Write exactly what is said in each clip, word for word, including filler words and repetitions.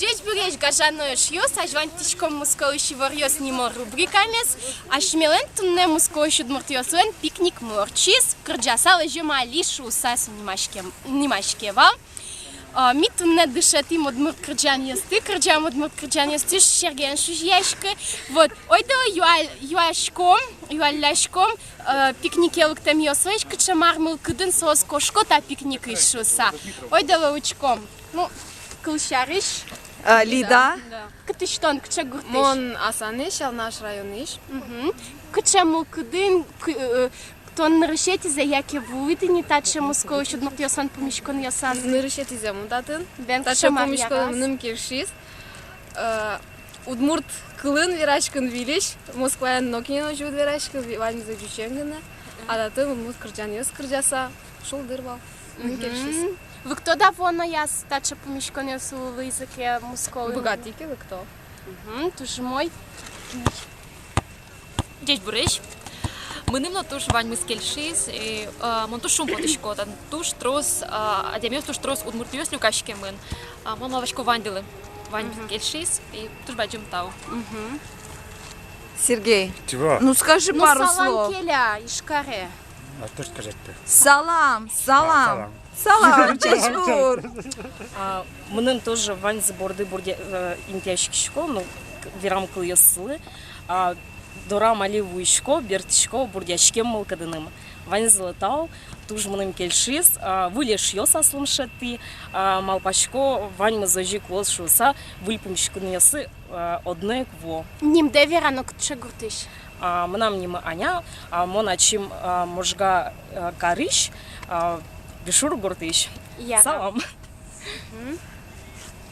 Ӟечбуресь, гажано эшъёс! Азьланьтӥськом «Мускоысь иворъёс» нимо рубрикамес. Асьмелэн туннэ мускоысь удмуртъёслэн пикникмы ортчиз. Кырӟаса лэзём али шуыса со нимаськем-, нимаське вал. А, ми туннэ дышетӥм удмурт кырӟанъёсты, кырӟам удмурт кырӟанъёсты, Сергеен шузияськы. Вот, ойдолэ юа-, юаськом, юалляськом, э, пикнике лыктэмъёслэсь, кыӵе мар мылкыдын соос кошко та пикникысь шуыса. Ойдолэ учком. Ну, кылсярысь. А, Лида. Да. Кытысь тон, кыӵе гуртысь? Мон Асанысь, Алнаш районысь. Мгм. Кыӵе мылкыдын, кы-, э, тон нырысетӥзэ яке вуид ини таӵе мускоысь удмуртъёслэн пумиськонъёсаз? Нырысетӥзэ мон татын. Бен, таӵе кыӵе мар пумиськон яраз? Мыным кельшиз. Э, удмурт кылын вераськыны вылысь, Москваын нокинэн озьы уд вераськы, ви-, ваньзэ ӟучен гинэ. А татын удмурт кырӟанъёс кырӟаса, шулдыр вал. Мыным кельшиз. Мгм. Лыкто-а вуоно яз таӵе пумиськонъёс луылӥзы ке Москваын? Быгатӥ ке, лыкто. Мгм, туж умой. Ӟечбуресь. Мыным но туж ваньмыз кельшиз, и, э, мон туж шумпотӥсько, татын туж трос, э, адямиос, туж трос удмуртъёс люкаськемын. А, мон малпасько, ваньдылы ваньмыз кельшиз, и туж бадӟым тау. Мгм. Сергей, чего? Ну скажи пару слов. Ну, салам келя Ижкаре. А, тырт кажетты. Салам, салам. А, салам. Салам, ӟечбур. А, мыным тоже ваньзы борды бурдъя-, э, интыяськисько, ну, к-, верам кылъёслы. А, дорам али вуисько, бертӥсько бурдъяськем мылкыдыным. Ваньзылы тау, туж мыным кельшиз, а, выль эшъёс аслым шедьтӥ, а, малпасько, ваньмыз озьы ик луоз шуыса, выль пумиськонъёсы, а, одно ик вуо. Нимдэ вера но, кыӵе гуртысь? А, мынам нимы Аня, а, мон ачим, а, Можга, а, карысь, а, Вишур гуртысь. Яра. Салам. Мгм.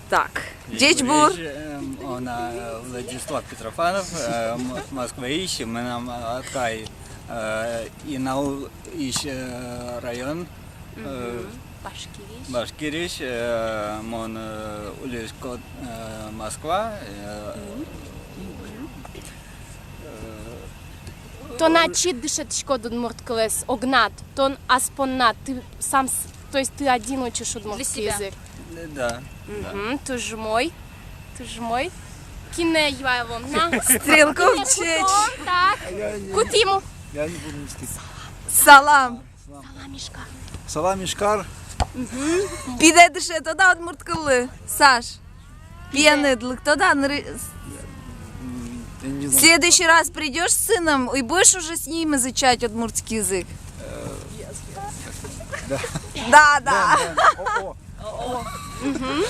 Так, ӟечбур. Ӟечбуресь, э, мон, э, Владислав Петрофанов, э, м-, Москваысь, мынам, э, атькай, э, Инаулысь, э, район, э, Башкириысь. Башкириысь, э, мон, э, улӥсько, э, Москва, э, Тон ачид дышетӥськод удмурт кылэз, огнад, тон ас поннад, ты сам с-, то есть ты один учишь удмурт язык? Для себя. Да, да. Мгм, туж умой, туж умой. Кинэ юалом на? Стрелков. Кинэ чеч. Кутом, так. Кутӥм. Я не буду нести. Салам. Салам Ижкар. Салам Ижкар. Мгм. Пидэ дышетод-а удмурт кыллы, Саш? Пиеныд лыктод-а ныры-? М, я не знаю. Следующий раз придёшь с сыном и будешь уже с ним изучать удмуртский язык? Э, да. Да, да. Да, да. О, о. Мгм.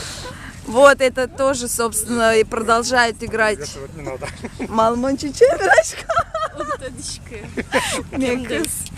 Вот это тоже, собственно, и продолжает играть. Советовать не надо. Мал мон чичи верасько. Уг тодӥськы. Мекыз.